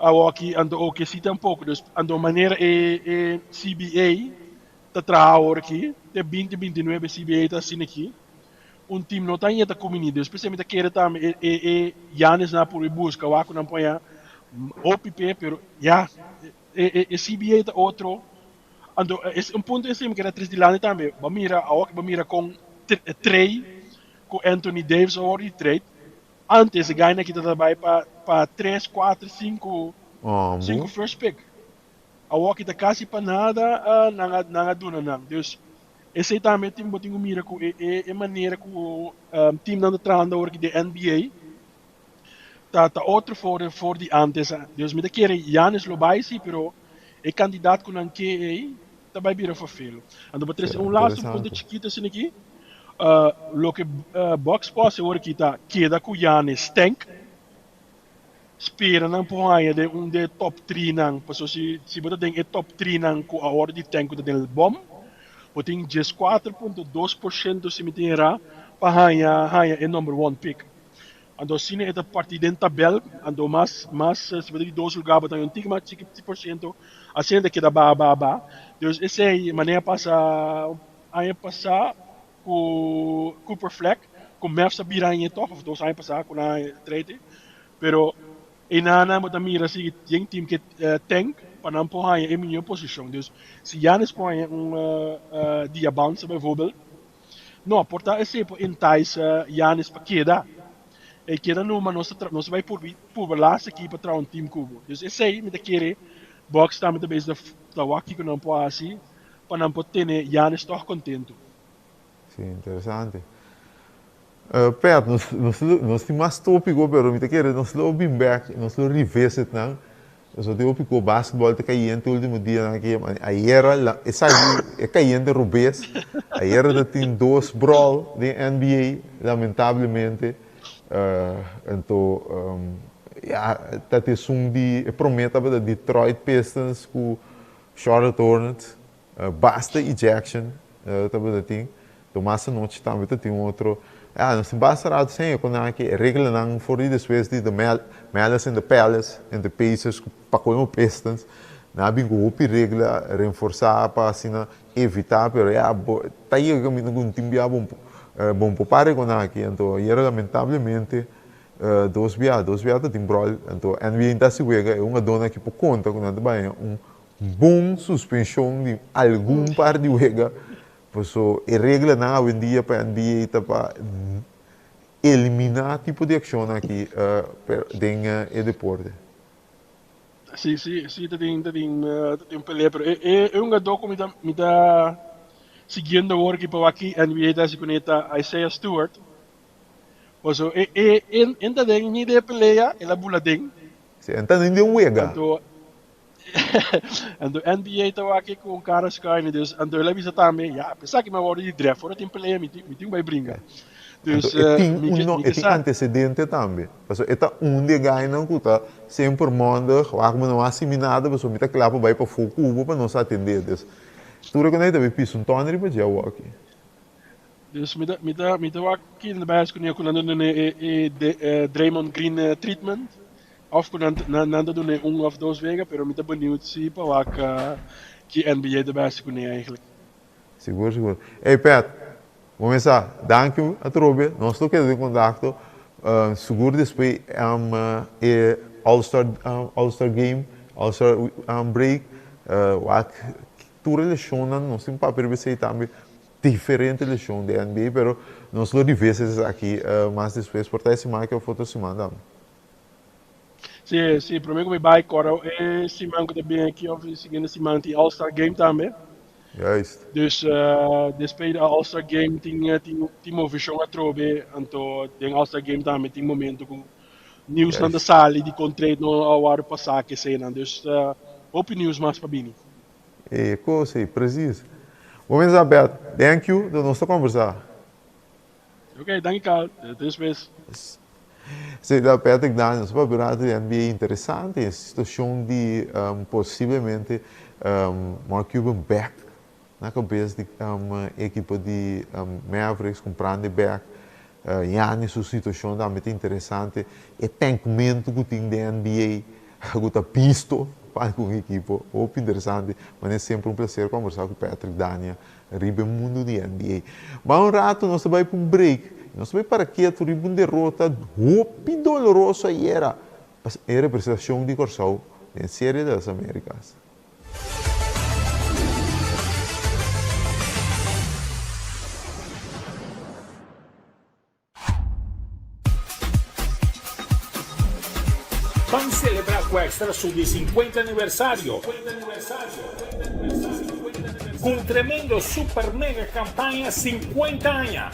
Speaker 6: Awoki anto oke si tampoco. Dus anto manera e e CBA ta traha awor aki, te binti 29 CBA ta asina aki, un team no ta yeta kumini. Dus p'esei mi ta kere tambe e e e Giannis nan a purba buska wak ku nan por haña hopi p'e, pero ya e e e CBA ta otro. Anto es un punto esei mi kere tres dilanti tambe. Bo mira awoki bo mira kon Trey ku Anthony Davis a wòrdu di trade. Antes e guynan aki ta bai pa pa tres, kuater, sinku, sinku first pick. Awor aki ta kasi pa nada nan a nan a duna nan. Dus esei tambe tin bo tin ku mira ku e e e manera ku teamnan ta trahando awor aki den NBA ta ta otro for for di antes. Dus mi ta kere Giannis lo bai si pero e kandidat ku nan ke ei ta bai bira verveel. Anto pa trese un laatste punto chikito asina aki, loke Bucks por hasi awor aki ta keda ku Giannis tank, spera nan por haña den un den e top tri nan, pasobra si si bo ta den e top tri nan ku awor di tank ku ta den bom, bo tin 14.2% si mi tin erá pa haña haña e number one pick. Anto asina e ta parti den tabel, anto mas mas si bo ta di dos lugar bo ta haña un tiki mas chiki por ciento, asina ta keda baha baha baha. Dus esei manera pasa aña pasa ku Cooper Flagg ku Mavs a bira aña tòg of dos aña pasa ku nan a trade pero einan bo ta mira si yen team ke tank pa nan por haña e mihó posishon. Dus si Giannis por haña un dia bounce bijvoorbeeld No, por ta esei por entice Giannis pa keda. E keda numa nos ta nos ta bai purbi purba laatste aki pa traha un team ku bo. Dus esei mi ta kere Bucks tambe ta bezig ta ta wak kiko nan por hasi pa nan por tene Giannis tòg kontentu.
Speaker 1: Sí, interesante. Pet, nos nos lo nos tin mas tópiko pero mi ta kere nos lo bin bèk, nos lo revisit nan. Pasobra tin hopi ku basketball ta kayente ultimo dianan aki. Ayera la esaki e kayente robes. Ayera ta tin dos brawl den NBA lamentablemente. Anto ya ta tin esun di e prome tabata Detroit Pistons ku Charlotte Hornets. Basta ejection tabata tin. Tomas anochi tambe ta tin otro. Ya, nos tin basta rato sin e con aki. E reglanan for di despues di the Malice in the Palace entre Pacers cu pa colmo Pistons. Nan a bin cu hopi regla renforsa pa asina evita, pero ya, bo ta yega caminda cu un tin bia bon bon por para e con aki. Anto ayera lamentablemente dos bia, dos bia ta tin brawl. Anto NBA ta haci wega, e hungadornan aki por conta cu nan ta baña un bon suspension di algun par di wega. Paso e reglanan awendia pa NBA ta pa eliminá tipo di akshonnan aki den e deporte.
Speaker 6: Si, si, si, ta tin, ta tin, ta tin un pelea, pero e, e, e hungadó ku mi ta, mi ta siguiendo awor aki pa wak ki NBA ta hasi kuné ta Isaiah Stewart. Paso e, e, e, e ta den ni den e pelea, el a bula den.
Speaker 1: Si, e ta den den wega.
Speaker 6: Anto, anto NBA ta wak ku un kara schuin, dus anto el a bisa tambe, ya, apesar ku mi a wòrdu di draft, ora tin pelea mi tin, mi tin ku bai bringa.
Speaker 1: Dus,
Speaker 6: Dus,
Speaker 1: e tin
Speaker 6: mi
Speaker 1: un
Speaker 6: ke,
Speaker 1: no,
Speaker 6: mi
Speaker 1: e
Speaker 6: ke
Speaker 1: tin
Speaker 6: sa.
Speaker 1: antecedente tambe. Pasobra e ta un di e gainan ku ta semper mondig, wak mi no hasi mi nada pasobra mi ta kla pa bai pafó ku bo pa nos atendé. Dus tur e konai ta bai pisa un tòn riba dje awoki.
Speaker 6: Dus mi ta mi ta mi ta wak ki nan ta bai hasi kuné ku nan ta duna e e e Draymond Green treatment òf ku nan nan nan ta duna un òf dos wega pero mi ta beniut si pa wak ki NBA ta bai hasi kuné eigenlijk.
Speaker 1: Sigur sigur. Ey Pet, bo mesa danki atrobe, nos lo keda den kontakto, sigur despues e All Star All Star Game, All Star Break, wak tur e leshonnan, nos tin papia riba esei tambe, diferente leshon di NBA, pero nos lo revisa esaki mas despues, por ta e siman aki of otro siman tambe.
Speaker 6: Sí, sí, promé ku mi bai kòrda e siman ku ta bin aki òf e siguiente siman tin All Star Game tambe.
Speaker 1: Juist.
Speaker 6: Dus despues di All Star Game tin tin tin movishon atrobe, anto den All Star Game tambe tin momento ku nieuwsnan ta sali di kon trade no a wòrdu pasá kesenan. Dus hopi nieuws mas pa bini.
Speaker 1: E kos ei, precies. Bo mester sa Bert, thank you, nos ta kombersá.
Speaker 6: Ok, danki Carl. Te despues.
Speaker 1: Sí, ta Patrick Daniels. Papia un rato di NBA interesante, e situacion di posiblemente Mark Cuban bek na cabes di e ekipo di Mavericks, cumprando e bek. Giannis su situacion tambe ta interesante. E tankmento cu tin den NBA cu ta bisto pa algun ekipo, hopi interesante. Manera semper un placer conversa cu Patrick Daniel. Riba e mundu di NBA. Ba un ratu nos ta bai pa un break. Nos ta bai para ketu riba un derota hopi doloroso ayera pa e representashon di Kòrsou den Serie de las Americas.
Speaker 7: Ban celebra cu Extra su di 50 aniversario cu un tremendo super mega campaña 50 aña,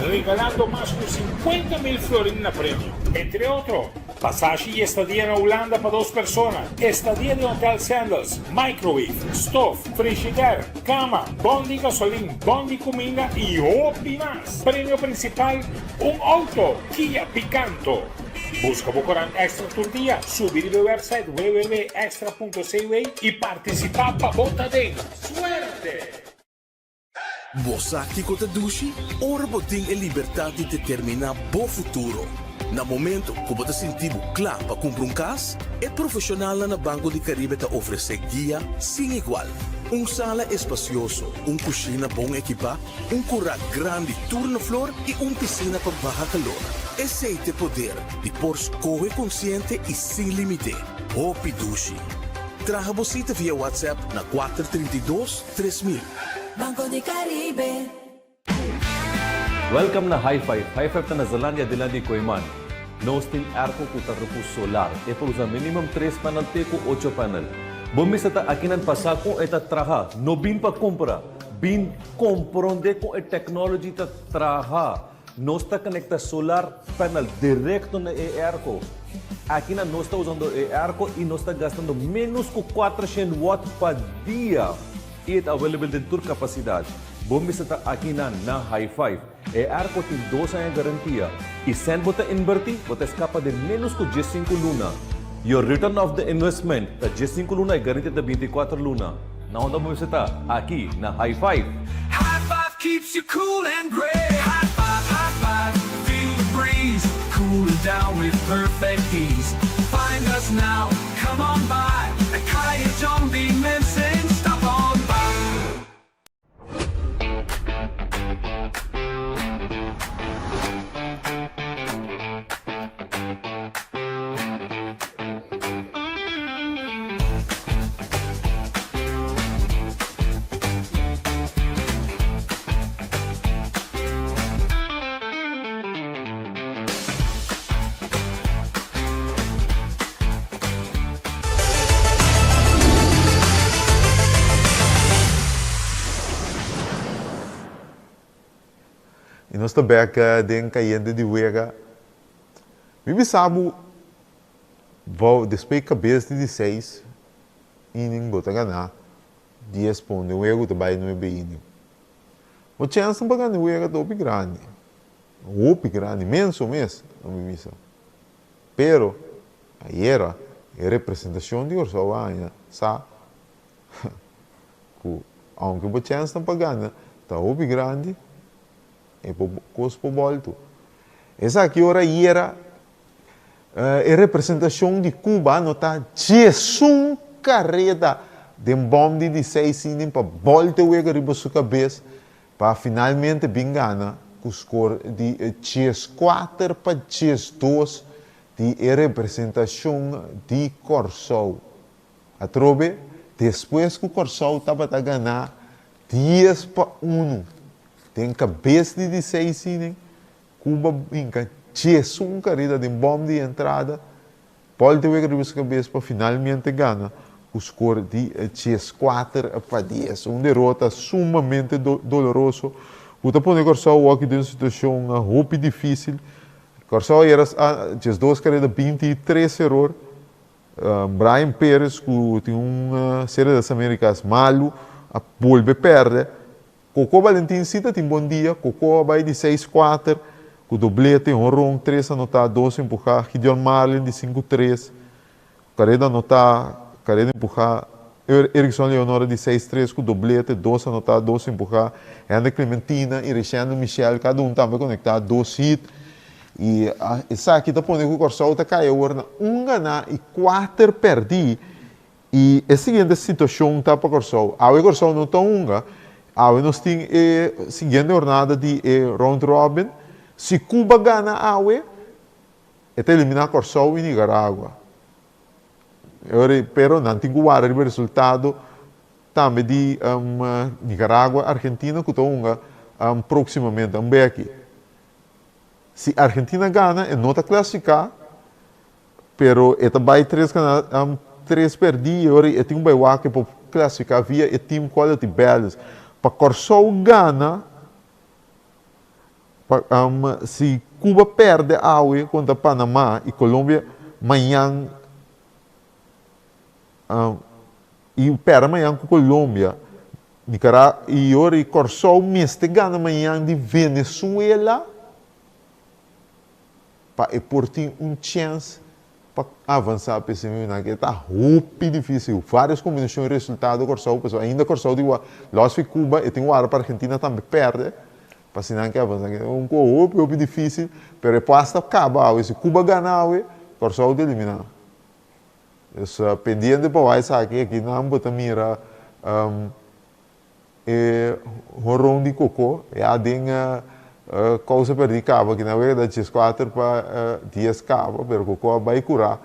Speaker 7: regalando mas cu 50 mil florin na premio. Entre otro, Pasashi y estadia na Hulanda pa dos persona, estadia den Hotel Sandals, microwave, stof, frishider, cama, bon di gasolin, bon di cuminda y hopi mas. Premio principal, un auto Kia Picanto. Busca bo corant Extra tur dia, subi riba e website www.extra.cw y participa pa bo ta den. Suerte!
Speaker 2: Bo sa kiko ta dushi? Ora bo tin e libertat di determiná bo futuro. Na momento ku bo ta sinti bo kla pa kumpra un kas, e profeshonalnan na Banco di Caribe ta ofresé guia sin igual. Un sala espasioso, un kushina bon ekipá, un kurá grandi tur na flor i un pisina pa baha kalor. Esei t'e poder di por skohe konsiente i sin límite. Hopi dushi! Traha bo sita via WhatsApp na 432 3000.
Speaker 3: Banco di Caribe.
Speaker 4: Welcome na High Five. High Five ta na Zelandia dilanti di Kooiman. Nos tin airco cu ta rupu solar. E por usa minimum tres panel te cu ocho panel. Bo mester ta akinan pa sa con e ta traha. No bin pa cumpra. Bin compronde con e technology ta traha. Nos ta conecta solar panel directo na e airco. Akinan nos ta usando e airco y nos ta gastando menos cu 400 watt pa dia. Y e ta available den tur capacidad. Bo mester ta akinan na High Five. E airco tin dos aña garantia. Y cent bo ta inverti, bo ta escapa den menos cu 15 luna. Your return of the investment ta 15 luna y garantia ta 24 luna. Na unda bo mester ta? Aki na High Five!
Speaker 8: High five keeps you cool and great High five, high five, feel the breeze Cooling down with perfect ease Find us now, come on by At Kaya John B. Mensen, stop on by.
Speaker 1: I nos ta bek den kayente di wega. Mi bisa bo, bo despues kabes di di seis inning bo ta gana dies pon den wega ku ta bai nuebe inning. Bo chènsnan pa gana e wega ta hopi grandi, hopi grandi, menso mes lo mi bisa. Pero ayera e representashon di Kòrsou a haña sa ku aunke bo chènsnan pa gana ta hopi grandi, e por kos por bòltu. Esaki ora ayera e representashon di Cuba no ta djesun kareda den bòm di di seis inning pa bòlta e wega riba su kabes pa finalmente bin gana ku skor di djeskuater pa djesdos di e representashon di Kòrsou. Atrobe, despues ku Kòrsou tabata ganá dies pa unu den kabes di di seis inning, Cuba hinka 11 kareda den bòm di entrada, Paul de Wega riba su kabes pa finalmente gana ku skor di 14 pa dies. Un derota sumamente doloroso ku ta pone Kòrsou wòki den un situashon hopi difísil. Kòrsou ayera a 12 kareda, 23 eror. Brian Perez ku tin un Serie de las Americas malu a bolbe pèrdè. Coco Valentin si ta tin bon dia. Coco a bai di seis kuater ku doblete, honron, tres anotá, dos empuhá. Gideon Marlin di sinku tres, kareda anotá, kareda empuhá. Erickson Leonora di seis tres ku doblete, dos anotá, dos empuhá. Hendrik Clementina i Richendo Michel kada un tambe konektá dos hit. I esaki ta pone ku Kòrsou ta kai awor na un ganá i kuater pèrdí. I e siguiente situashon ta pa Kòrsou. Awe Kòrsou no ta hunga. Awe nos tin e siguiente hornada di e round robin. Si Cuba gana awe, e ta eliminá Kòrsou i Nicaragua. Pero nan tin ku wara riba e resultado tambe di Nicaragua, Argentina ku ta hunga próksimamente. Un beki. Si Argentina gana e no ta klasifiká, pero e ta bai tres gana tres pèrdí i ora e tin un bai wak e por klasifiká via e team quality balance. Pa Kòrsou gana, pa si Cuba pèrdè awe kontra Panama i Colombia mañan i pèrdè mañan ku Colombia, Nicaragua i ora i Kòrsou mester gana mañan di Venezuela pa e por tin un chèns pa avansá pa e semifinal ke ta hopi difísil. Vários kombinashon di resultado Kòrsou pasobra ainda Kòrsou tin wak lòs fi Cuba e tin wara pa Argentina tambe pèrdè pa asina nan ke avansá. Ke un kos hopi hopi difísil pero e por asta kaba awe si Cuba gana awe Kòrsou ta eliminá. Dus pendiente pa wak esaki aki nan bo ta mira e horon di koko ya den kousa perdi kaba ki nan wega ta dieskuater pa dies kaba pero koko a bai kura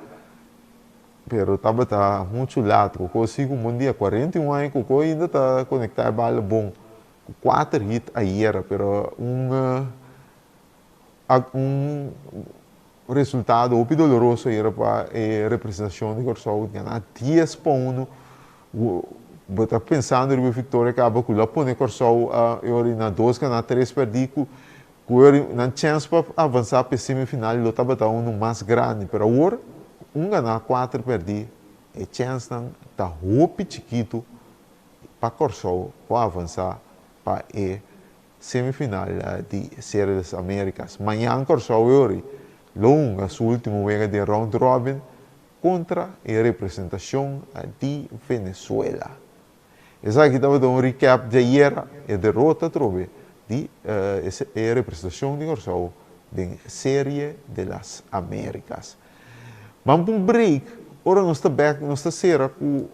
Speaker 1: pero tabata muchu lat koko si ku un dia 41 aña koko ainda ta konekta e bala bon ku kuater hit ayera pero un Un resultado hopi doloroso ayera pa e representacion di Corsou gana dies pa uno. Bo ta pensando riba e victoria caba cu lo a pone Corsou e ora na dos gana tres perdi cu cu e ora nan chens pa avansa pa e semifinal lo tabata uno mas grandi pero awor un gana cuater perdi e chensnan ta hopi chikito pa Corsou por avansa pa e Semifinal di Serie de las Americas. Mañan Kòrsou Eori lo hunga su ultimo wega den round robin kontra e representashon di Venezuela. Esaki tabata un recap di ayera, e derota atrobe di e representashon di Kòrsou den Serie de las Americas. Ban pa un break, ora nos ta bek nos ta sera ku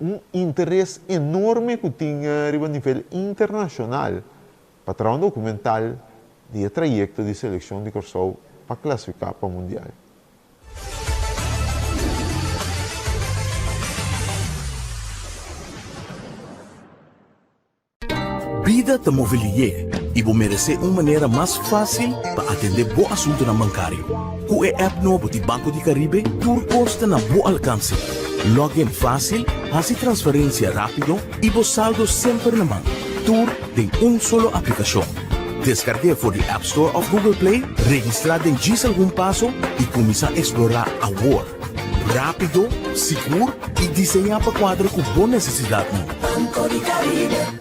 Speaker 1: Un interes enorme ku tin riba nivel internashonal pa traha un dokumental di e trayekto di selekshon di Kòrsou pa klasifiká pa Mundial.
Speaker 2: Bida ta move lié i bo meresé un manera mas fásil pa atendé bo asuntunan bankario. Ku e app nobo di Banco di Caribe tur kos ta na bo alkanse. Log in fásil, hasi transferensia rápido i bo saldo semper na man, tur den un solo aplikashon. Deskarg'é for di App Store òf Google Play, registrá den djis algun paso i kuminsá eksplorá awor. Rápido, sigur i diseñá pa kuadra ku bo nesesidatnan.
Speaker 3: Banco di Caribe.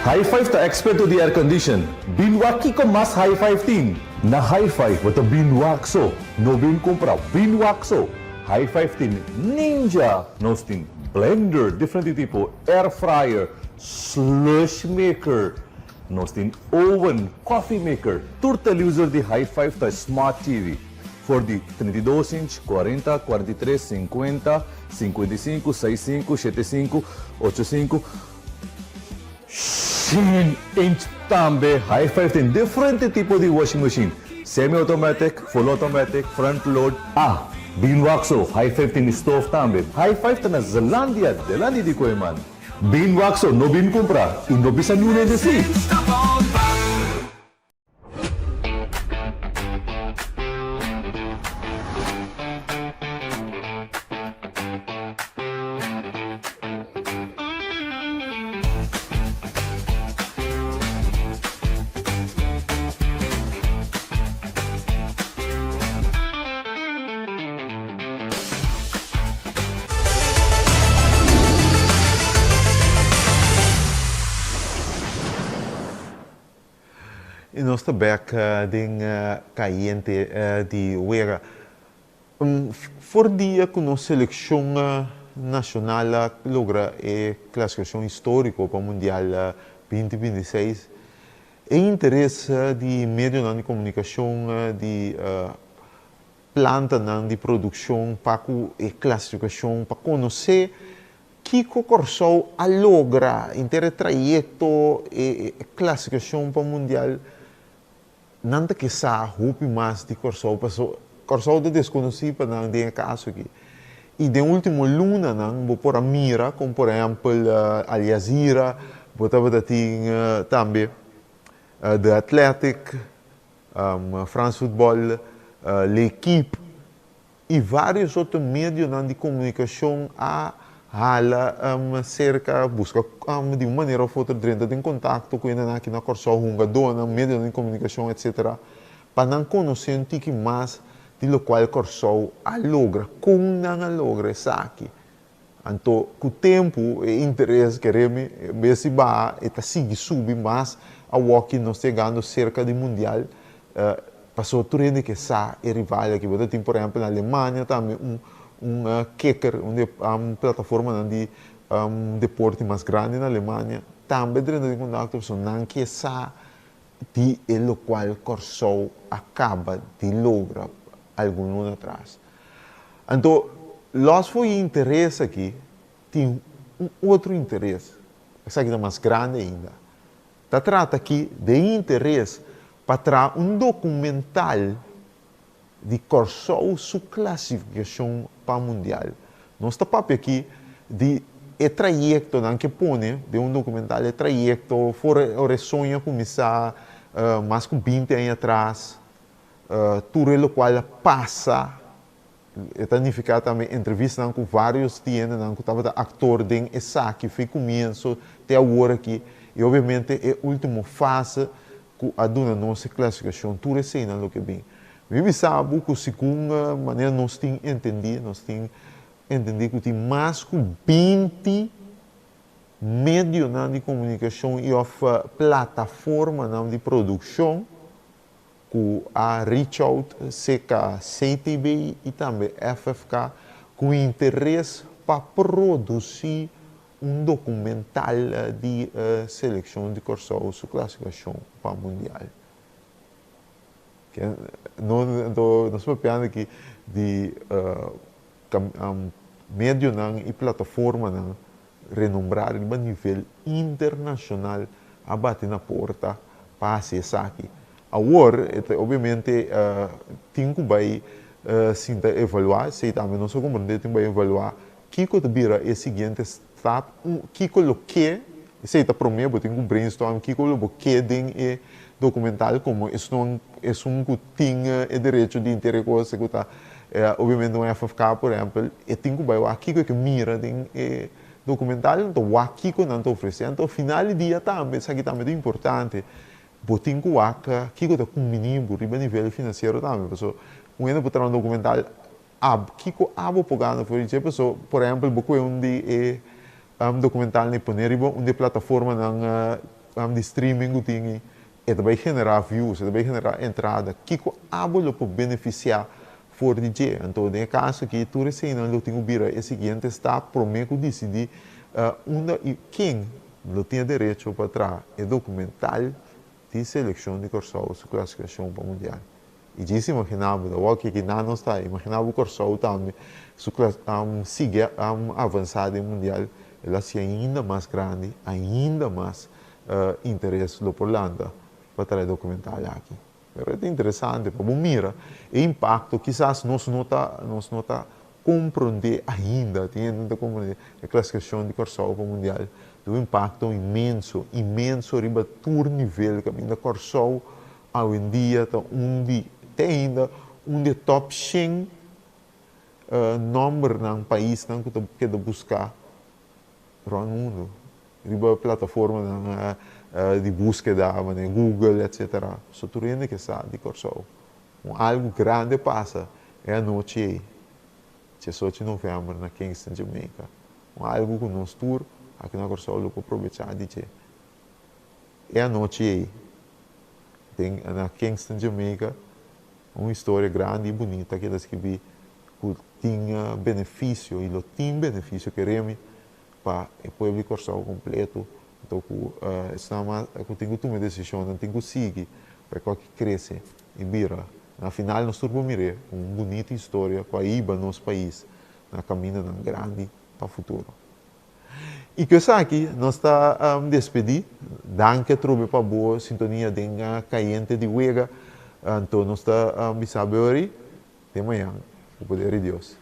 Speaker 4: High Five ta eksperto di aircondition. Bin wak kiko mas High Five tin. Na High Five bo ta bin wak so, no bin kumpra, bin wak so. High Five tin Ninja, nos tin blender diferente tipo, air fryer, slush maker, nos tin oven, coffee maker. Tur televisor di High Five ta smart TV, for di 32 inch, 40, 43, 50, 55, 65, 75, 85, 100 inch tambe. High Five tin diferente tipo di washing machine, semi automatic, full automatic, front load. Ah, bin wak so, High Five tin stove tambe. High Five ta na Zelandia, delanti di Kooiman. Bin wak so, no bin kumpra i no bisa niun hende si.
Speaker 8: Stop on by.
Speaker 1: I nos ta bek den kayente di wega. For dia ku nos selekshon nashonal a logra e klasifikashon históriko pa Mundial 2026, e interes di medionan di komunikashon di plantanan di produkshon pa ku e klasifikashon pa konosé kiko Kòrsou a logra henter e trayekto e klasifikashon pa mundial nan ta ke sa hopi mas di Kòrsou paso Kòrsou ta deskonosí pa nan den e kaso aki i den último lunanan bo por a mira kon por ehèmpel Al Jazeera bo tabata tin tambe The Athletic France Football, L'Equipe i vários otro medionan di komunikashon a hala serka, buska di un manera òf otro drenta den kontakto ku hendenan aki na Kòrsou, hungadónan, medionan di komunikashon etsetera, pa nan konosé un tiki mas di lokual Kòrsou a logra, kon nan a logra esaki. Anto ku tempu e interes kere mi en bes di baha e ta sigui subi mas awoki nos ta yegando serka di mundial pasobra tur hende ke sa e rival aki. Bo ta tin por ehempel na Alemania tambe un un kicker un di e plataformanan di deporte mas grandi na Alemania tambe drenta den kontakto pasobra nan ke sa di e lokual Kòrsou a kaba di logra algun luna atras. Anto, los for e interes aki, tin un otro interes, esaki ta mas grandi ainda. Ta trata aki den interes pa traha un documental di Kòrsou su klasifikashon pa mundial. Nos ta papia aki di e trayektonan ke pone den un documental, e trayekto for ora e soño a kuminsá mas ku binti aña atras, Tur e lokual a pasa, e ta nifiká tambe entrevistanan ku vários tiendanan ku tabata aktor den esaki fi kumienso te awor aki i obviamente e último fase ku a duna nos e klasifikashon, tur eseinan loke bin. Mi bisa bo ku segun manera nos tin entendí, nos tin entendí ku tin mas ku 20 medionan di komunikashon i òf plataformanan di produkshon ku a reach out serka CTB i tambe FFK ku interes pa produsí un dokumental di selekshon di Kòrsou su klasifikashon pa mundial. Nos papiando aki di medionan i plataformanan renombrá riba nivel internashonal a bati na porta pa hasi esaki. Awor, e ta obviamente tin ku bai sinta evaluá, esei tambe nos a komprendé, tin bai evaluá kiko ta bira e siguiente stap, kiko lo ke, esei ta promé, bo tin ku brainstorm kiko lo bo ke den e dokumental komo esun esun ku tin e derecho di inter e kos ku ta obviamente un FFK por ehèmpel, e tin ku bai wak kiko e ke mira den e dokumental, anto wak kiko nan ta ofresé. Anto final di dia tambe, esaki tambe ta importante. Bo tin ku wak kiko ta kumbiní bo riba nivel finansiero tambe. Paso un hende por traha un dokumental ab kiko abo por gana for di dje. Paso por ehèmpel bo kohe un di e dokumentalnan i pone riba un di e plataformanan di streaming ku tin i e ta bai generá views, e ta bai generá entrada. Kiko abo lo por benefisiá for di dje? Anto den e kaso aki tur eseinan lo tin ku bira e siguiente stap promé ku disidí unda i ken lo tin e derecho pa traha e dokumental di selekshon di Kòrsou su klasifikashon pa mundial. I djis imaginá bo, awor ki kinan nos ta, imaginá bo Kòrsou tambe su sigui avansá den mundial, el a hasi ainda mas grandi, ainda mas interes lo por lanta pa traha e dokumental aki. Pero e ta interesante pa bo mira e impakto, kisas nos no ta nos no ta komprondé ainda, tin hende no ta komprondé e klasifikashon di Kòrsou pa mundial tin un impakto inmenso, inmenso riba tur nivel kaminda Kòrsou awendia ta un di te ainda un di e tòp shen nòmbernan, paisnan ku ta keda buská rònt mundu riba plataformanan di búskeda manera Google etcetera. So tur hende ke sa di Kòrsou. Un algu grandi a pasa e anochi ei, diesocho di novèmber na Kingston, Jamaica. Un algu ku nos tur aki na Kòrsou lo por probechá di dje. E anochi ei den na Kingston, Jamaica, un historia grandi i bunita keda skibí ku tin benefisio i lo tin benefisio keremi pa e pueblo di Kòrsou kompleto. Anto ku esnan mas ku tin ku tuma e desishonnan tin ku sigui pa e kòki krese i bira. Na final nos tur por mir'é komo un bunita historia ku a hiba nos pais na kamindanan grandi pa futuro. I ku esaki nos ta despedí. Danki atrobe pa bo sintonia den Kayente di Wega. Anto nos ta bisa bo ori te mañan ku poder di Dios.